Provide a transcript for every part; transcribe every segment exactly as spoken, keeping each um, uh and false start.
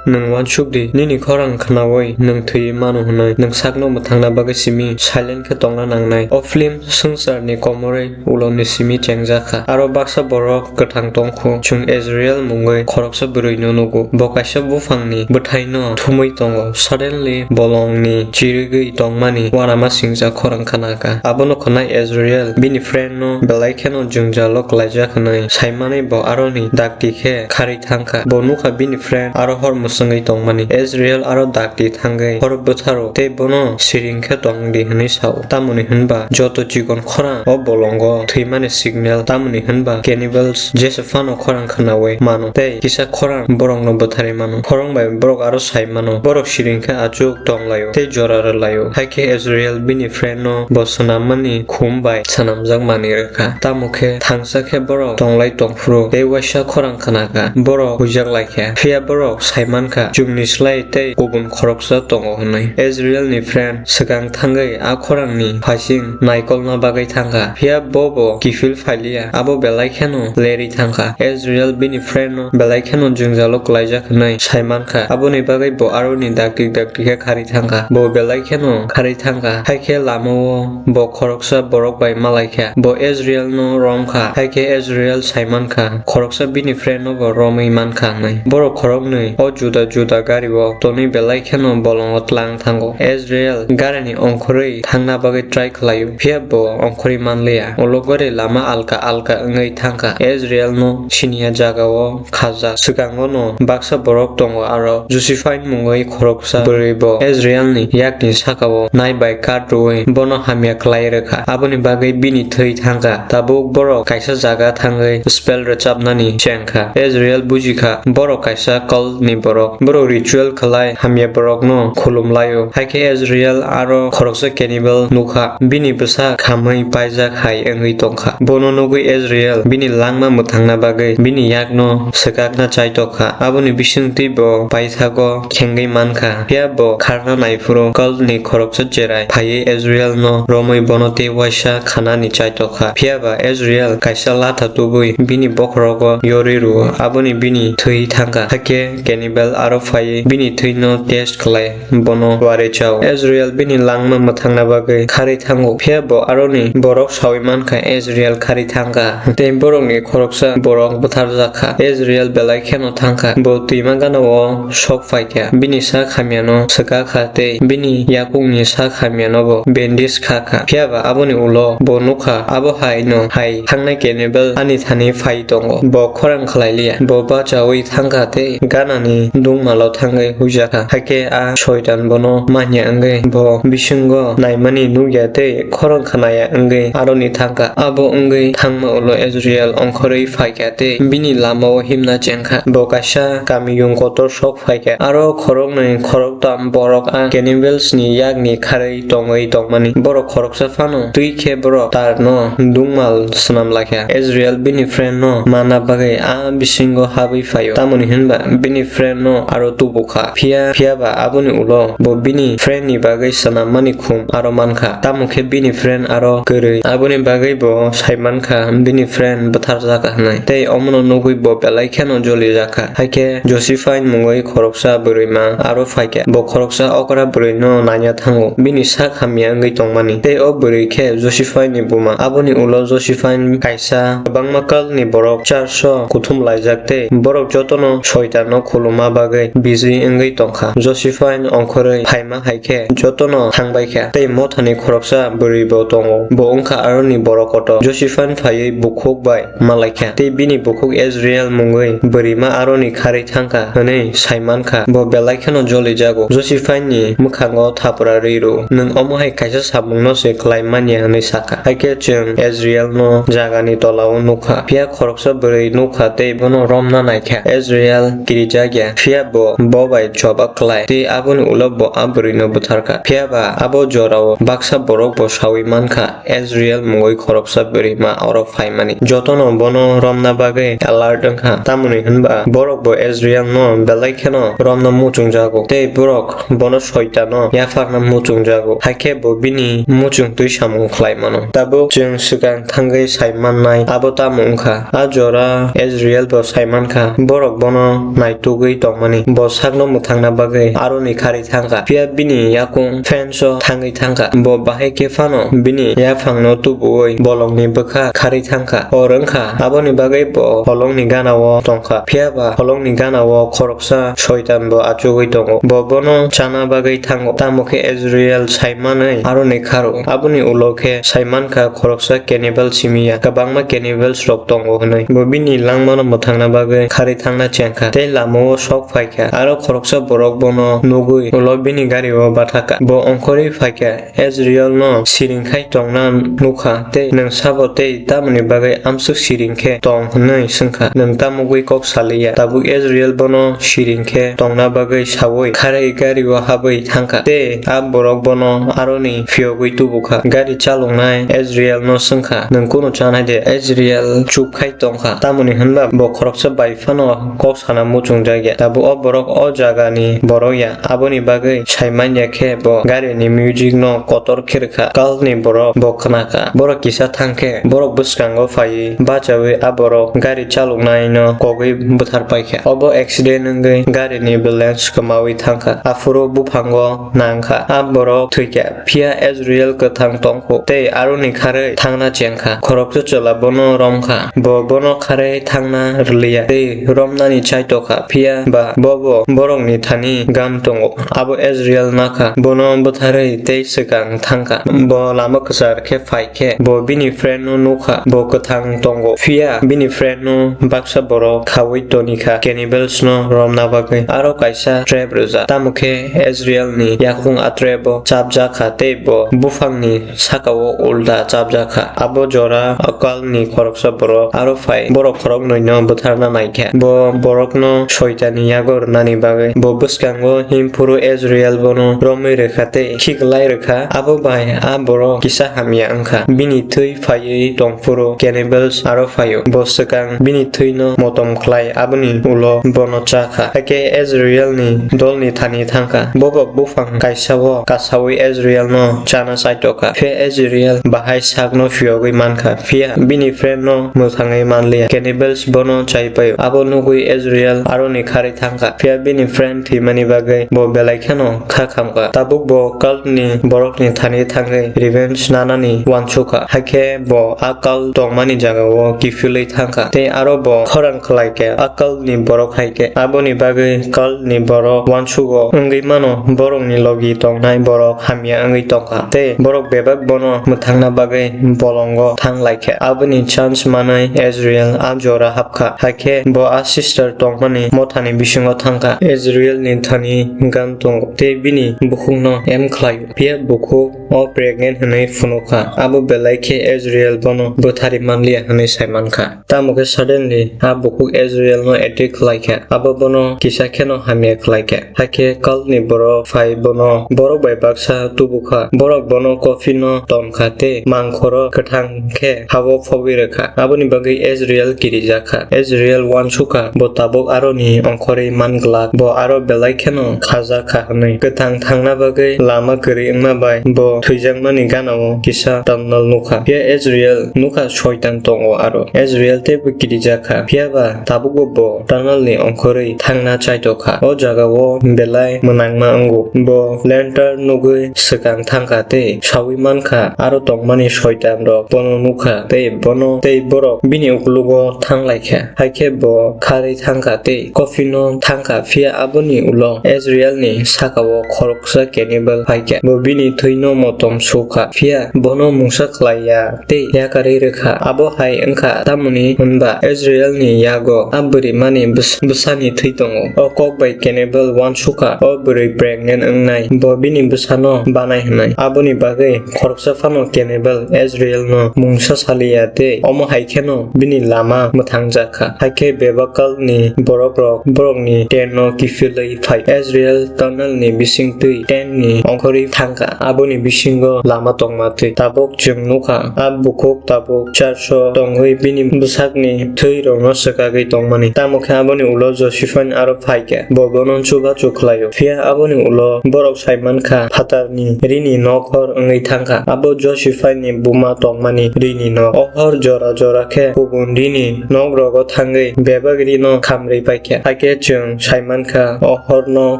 Nwng uansuk di, nini khorang khnaui nwng thwiwi mano hwnwi. Nwng sakno mwthangna bagwi simi silent khe tongna nangnai. O film swngcharni komorwi uloni simi chengjakha. Aro baksa borok kwthang tongkhu. Chwng Azriel mungwi khoroksa bwrwino nugo. Bo kaisa buphangni bwthaino thumwi tongo. Suddenly bolongni chirigwi tongmani uanama singjak khorang khnakha. Abono khwnai Azriel bini friendno belai kheno jwngjalo klaijak hwnwi saimanwi bo aroni dakti khe kharwi thangkha. Bo nukha bini friend aro hor mwswngwi tongmani. Azriel aro dakti thangwi hor bwtharo tei bono siring khe tong di hwnwi sao. Tamoni hwnba joto chikon khorang o bolongo thwimani signal, tamoni hwnba cannibals jesa phano khorang khnaui mano tei kisa khorang borokno bwtharwi mano. Khorang bai borok aro sai mano, borok siring khe achuk tong laio tei jora rw laio. Hai khe Azriel bini friendno bo swnammani khum bai swnamjak manwi rwkha. Tamo khe thangsa khe borok tonglai tongphuru tei waisa khorang khna kha. Borok huijak lai kha, phiya borok sai man kha chwngni slai tei kubun khoroksa tongo hwnwi. Azrielni friend swkang thangwi a khorangni phaising naikolna bagwi thang kha, phiya bo bo kiphil phai liya. Abo belai kheno lerwi thang kha. Azriel bini friendno belai kheno jwngjalo klaijak hwnwi sai man kha. Aboni bagwi bo aroni dakti dakti khe kharwi thang kha. Bo belai kheno kharwi thang kha. Hai khe lamao bo khoroksa borok bai malai kha. Bo Azrielno rom kha. Hai khe Azriel sai man kha, khoroksa bini friendno bo romwi man kha hwnwi. Borok khoroknwi o juda juda gario tonwi belai kheno bolongo tlang thango. Azriel garini ongkhorwi thangna bagwi try khlaio, phiya bo ongkhorwi man liya. Ulo gori lama alka alka wngwi thang kha. Azrielno siniya jagao khajak. Swkango no baksa borok tongo, aro Josephine mungwi khoroksa bwrwi bo Azrielni yakni sakao nai bai kat rwui bono hamya khlai rwkha. Aboni bagwi bini thwi thang kha. Tabuk borok kaisa jaga thangwi spell rwchapnani cheng kha. Azriel buji kha, borok kaisa cult ni borok. Borok ritual khlai hamya borokno khulum laio. Hai khe Azriel aro khoroksa cannibal nukha. Bini bwsa khamwi paijak hai wngwi tongkha. Bono nugwi Azriel bini langma mwthangna bagwi bini yakno swkakna chai tokha. Aboni bisingtwi bo paithago khengwi mankha. Phiya bo kharna naiphuru cult ni khoroksa cherai phaiwi Azriel no romwi bono tei waisa khanani chai tokha. Phiya ba Azriel kaisa latha tubui bini bokhorogo yorwi rwo. Aboni bini thwi thangkha. Hakhe cannibal aro phaiwi bini thwino test khlai bono uari chao. Azriel bini langma mwthangna bagwi kharwi thango, phiya bo aroni borok saui mankha Azriel kharwi thangkha. Tei borokni khoroksa borok bwtharjak kha. Azriel belai kheno thangkha. Bo twima gana-o sok phaikha. Bini sak hamyano swkakha tei bini yakungni sak hamyano bo bandage khakha. Phiya ba aboni ulo bo nukha, abo hai no hai thangnai cannibal ani thani phai tongo. Bo khorang khlai liya. Bo bachaui thangkha tei ganani dungmalo thangwi huijakha. Hakhe a soitan bono manya wngwi bo bisingo naimani nukya tei khorang khnaya wngwi aroni thangkha. Abo wngwi thangma ulo Azriel ongkhorwi phaikha tei bini lamao himna chengkha. Bo kaisa kamiyung kotor sok phaikha. Aro khoroknwi khoroktam borok a cannibals ni yakni kharwi tongwi tongmani. Borok khoroksa phano twi khe borok tarno dungmal swnam laikha. Azriel bini friend no mana bagwi a bisingo habwi phaio. Tamoni hwnba bini friend no aro tubukha. Phiya, phiya ba aboni ulo bo bini friend ni bagwi swnammani khum aro mankha. Tamo khe bini friend aro kwrwi. Aboni bagwi bo sai mankha bini friend bwtharjakha hwnwi. Tei omono nugwi bo belai kheno jolijakha. Hakhe Josephine mungwi khoroksa bwrwima aro phaikha. Bo khoroksa okra bwrwino nanya thango. Bini sak hamya wngwi tongmani. Tei o bwrwi khe Josephine ni buma. Aboni ulo Josephine kaisa kwbangma kalni borok church o kuthum laijak tei borok jotono soitanno khuluma bagwi bijwi wngwi tongkha. Josephine ongkhorwi phaima hai khe jotono thangbaikha. Tei mothani khoroksa bwrwi bo tongo. Bo wngkha aroni borok kotor. Josephine phaiwi bukhuk bai malaikha. Tei bini bukhuk Azriel mungwi bwrwima aroni kharwi thangkha hwnwi sai mankha. Bo belai kheno jolijago. Josephine ni mwkhango thapra rwi rw-o. Nwng omo hai kaisa samungno se khlai manya hwnwi sakha. Hakhe chwng Azriel no jagani tolao nukha. Phiya khoroksa bwrwi nukha tei bono romna naikha. Azriel kirijak ya. Phiya bo bo bai choba khlai. Tei aboni ulo bo a bwrwino bwtharkha. Phiya ba abo jorao baksa borok bo saui mankha. Azriel mungwi khoroksa bwrwima oro phaimani. Jotono bono romna bagwi alert wngkha. Tamoni hwnba borok bo Azriel no belai kheno romna muchungjago. Tei borok bono soitano yapharna muchungjago. Hakhe bo bini muchungtwi samung khlai mano. Tabuk chwng swkang thangwi sai mannai abo tamo wngkha. A jora Azriel bo sai mankha. Borok bono naitugwi tongmani. Bo sakno mwthangna bagwi aroni kharwi thangkha. Phiya bini yakung fence-o thangwi thangkha. Bo bahai khe phano bini yaphangno tubuwi bolongni bwkha kharwi thangkha. Hor wngkha, aboni bagwi bo holongni gana-o tongkha. Phiya ba holongni gana-o khoroksa soitan bo achugwi tongo. Bo bono chana bagwi thango. Tamo khe Ezreal saimanwi aroni kharo. Aboni ulo khe saimankha khoroksa cannibal simi ya. Kwbangma cannibals rok tongo hwnwi. Bo bini langmano mwthangna bagwi kharwi thangna chengkha. Tei lama-o sok phaikha. Aro khoroksa borok bono nugwi ulo bini gari-o bathakha. Bo ongkhorwi phaikha. Ezreal no siring khai tongna nukha tei nwng sabo tei tamoni bagwi amswk siring khe tong hwnwi swngkha. Nwng tamogwi kok saliya. Tabuk Ezreal bono siring khe tongna bagwi saui kharwi gari-o habwi thangkha tei a borok bono aroni phiyogwi tubukha. Gari chaloknai Ezreal no swngkha, "Nwng kunu chanai de?" Ezreal chup khai tongkha, tamoni hwnba bo khoroksa bai phano kok sana muchungjak ya. Tabuk o borok o jagani borok ya, aboni bagwi sai man ya khe bo garini music no kotor khe rwkha. Cult ni borok bo khna kha. Borok kisa thang khe borok bwskango phaiwi bachaui a borok gari chaloknai no kogwi bwthar pai kha. Obo accident wngwi garini balance kwmaui thang kha. Aphuru buphango nang kha. A borok thwi kha. Phiya Ezreal kwthang tong kho tei aroni kharwi thangna cheng kha. Khoroksa chwla bono rom kha. Bo bono kharwi thangna rwliya tei romnani chaito kha. Phiya ba bobo borokni thani gam tongo. Abo Ezreal nakha, bono bwtharwi tei swkang thangkha. Bo lama kwchar khe phai khe bo bini friend no nukha, bo kwthang tongo. Phiya bini friend no baksa borok khaui toni kha, cannibals no romna bagwi. Aro kaisa trap rwjak, tamo khe Ezreal ni yakung a trap o chapjak kha tei bo buphang ni saka o ulta chapjak kha. Abo jora a cult ni khoroksa borok aro phai, borok khoroknwi no bwtharna nai kha. Bo borok no soitan ni yago rwnani bagwi bo bwskango himphuru Ezreal bono romwi rwkha tei khiklai rwkha. Abo bai a borok kisa hamya wngkha. Bini thwi phaiwi tongphuru cannibals aro phaio. Bo swkang bini thwi no motom khlai, aboni ulo bono cha kha. Hakhe Ezreal ni dol ni thani thang kha. Bobo buphang kaisa o kasaui Ezreal no chana chaito kha. Phiya Ezreal bahai sak no phiyogwi man kha. Phiya bini friend no mwthangwi man liya. Cannibals bono chai paio. Abo nugwi Ezreal aroni kharwi thang kha. Phiya bini friend thwimani bagwi bo belai kheno kha kham kha. Tabuk bo cult ni borok ni thani thangwi revenge nanani uansuk kha. Hakhe bo a cult tongmani jaga o kiphilwi thang kha. Tei aro bo khorang khlai khe a cult ni borok hai khe. Aboni bagwi cult ni borok uansugo wngwi mano, borok ni logi tongnai borok hamya wngwi tong kha. Tei borok bebak bono mwthangna bagwi bolongo thang lai kha. Aboni chance manwi Ezreal a jora hap kha. Hakhe bo a sister tongmani mothani bisingo thang kha. Ezreal ni thani gan tongo tei bini bukhuk no em khlai o. Phiya bukhuk o pregnant hwnwi phunuk kha. Abo belai khe Ezreal bono bwtharwi man liya hwnwi sai man kha. Tamo khe suddenly a bukhuk Ezreal no attack khlai kha. Abo bono kisa kheno hamya khlai kha. Hakhe cult ni borok phai bono borok bai baksa tubu kha. Borok bono coffin no tom kha tei mangkhoro kwthang khe ha-o phogwi rw kha. Aboni bagwi Ezreal kirijak kha. Ezreal uansuk kha, bo tabuk aroni ongkhorwi man glak. Bo aro belai kheno khajak kha hwnwi. Kwthang thangna bagwi lama kwrwi wngma bai bo thwijakmani gana-o kisa tunnel nuk kha. Phiya Ezreal nuk kha soitan tongo aro. Ezreal teibo kirijak kha. Phiya ba tabukbo bo tunnel ni ongkhorwi thangna chaito kha. O jaga o belai mwnangma wngo. Bo lantern nugwi swkang thang kha tei saui man kha, aro tongmani soitan rok bono nuk kha tei bono tei borok bini uklogo thang lai kha. Hakhe bo kharwi thang kha tei coffin no thang kha. Phiya aboni ulo Ezreal ni saka o khoroksa cannibal phai kha. Bo bini thwi no motom su kha. Phiya bono mungsa khlai ya tei yakarwi rw kha. Abo hai wng kha, tamoni hwn ba Ezreal ni yago a bwrwi mani bwsa-, bwsani thwi tongo. O kok bai cannibal uansuk kha, o bwrwi pregnant wngnai, bo bini bwsano banai hwnwi. Aboni bagwi khoroksa phano cannibal Ezreal no mungsa sali ya tei omo hai kheno bini lama mwthang jak kha. Hakhe bebak cult ni borok rok borok ni tent no kiphilwi phai. Ezreal tunnel ni bising twi tent ni ongkhorwi thang kha. Aboni bisingo lama tongma twi. Tabuk chwng nuk kha, a bukhuk tabuk church o tongwi bini bwsakni thwi rokno swkagwi tongmani. Tamo khe aboni ulo Josephine aro phai kha, bo bono chubachu khlai-o. Phiya aboni ulo borok sai man kha, phatarni rini nok hor wngwi thang kha. Abo Josephine ni buma tongmani rini nok. O hor jora jora khe kubun rini nok rogo thangwi bebak rino khamrwi pai kha. Hakhe Chwng sai man kha, o horno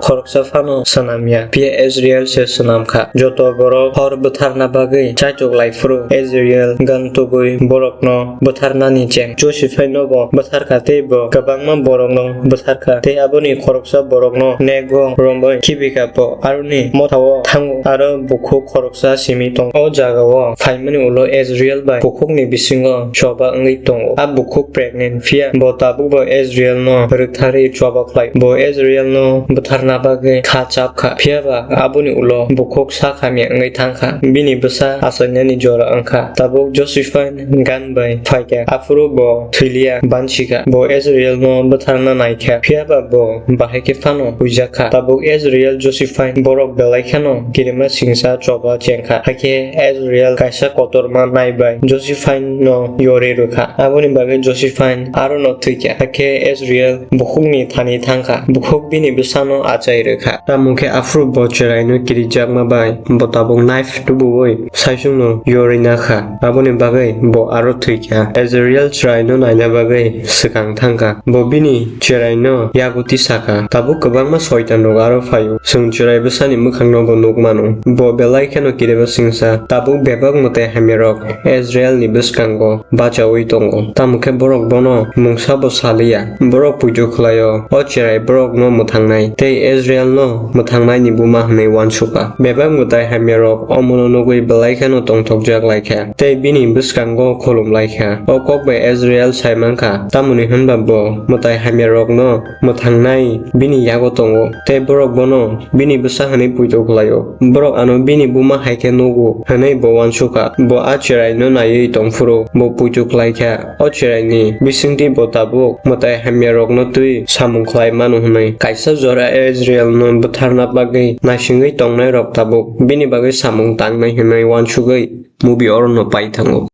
khoroksa phano swnam ya, phiya Israel se swnam kha. Joto borok hor bwtharna bagwi chaitok lai phuru Israel gan tubui borokno bwtharnani cheng. Josifai no bo bwthar kha tei bo kwbangma borokno bwthar kha, tei aboni khoroksa borokno Nego romwi khibi kha. Bo aroni motha-o thango, aro bukhuk khoroksa simi tongo. O jaga-o phaimani ulo Israel bai bukhukni bisingo choba wngwi tongo. A bukhuk pregnant, phiya bo tabukbo Israel no rwktharwi choba khlai. Bo Israel no bwtharna bagwi kha chap kha, phiya ba aboni ulo bukhuk sak hamya wngwi thang kha. Bini bwsa achainani jora wng kha. Tabuk Josephine gan bai phai kha, aphuru bo thwi liya bansi kha. Bo Israel no bwtharna nai kha, phiya ba bo bahai khe phano huijak kha. Tabuk Israel Josephine borok belai kheno kirima singsa choba cheng kha. Hakhe Israel kaisa kotorma nai bai Josephine no yori rw kha. Aboni bagwi Josephine aro no thwi kha. Hakhe Israel bukhukni thani thang kha. Bukhuk bini bwsano achai rw kha. Tamo khe aphuru bo chwraino kirijakma bai bo tabuk knife tubuwi saichungno yorwi na kha. Aboni bagwi bo aro thwi kha. Israel chwraino naina bagwi swkang thang kha. Bo bini chwraino yago tisa kha. Tabuk kwbangma soitan rok aro phaio. Chwng chwrai bwsani mwkhangno bo nuk mano. Bo belai kheno kirima singsa. Tabuk bebak mwtai hamya rok Israel ni bwskango bachaui tongo. Tamo khe borok bono mungsa bo saliya. Borok puitu khlaio, o chwrai borokno mwthangnai tei Israelno mwthangnaini buma hwnwi uansukha. Bebak mwtai hamya rok omono nugwi belai kheno tongthokjak lai kha tei bini bwskango khulum lai kha. O kok bai Israel sai man kha, tamoni hwn ba bo mwtai hamya rokno mwthangnai bini yago tongo tei borok bono bini bwsa hwnwi puitu khlaio. Borok ano bini buma hai khe nugo hwnwi bo uansukha. Bo a chwraino naiwi tong phuru bo puitu khlai kha. O chwraini bisingtwi bo tabuk mwtai hamya rokno twi samung khlai mano hwnwi. Kaisa jora Israelno bwtharna bagwi naisingwi tongnai rok tabuk bini bagwi samung tangnai hwnwi uansugwi movie orono pai thango.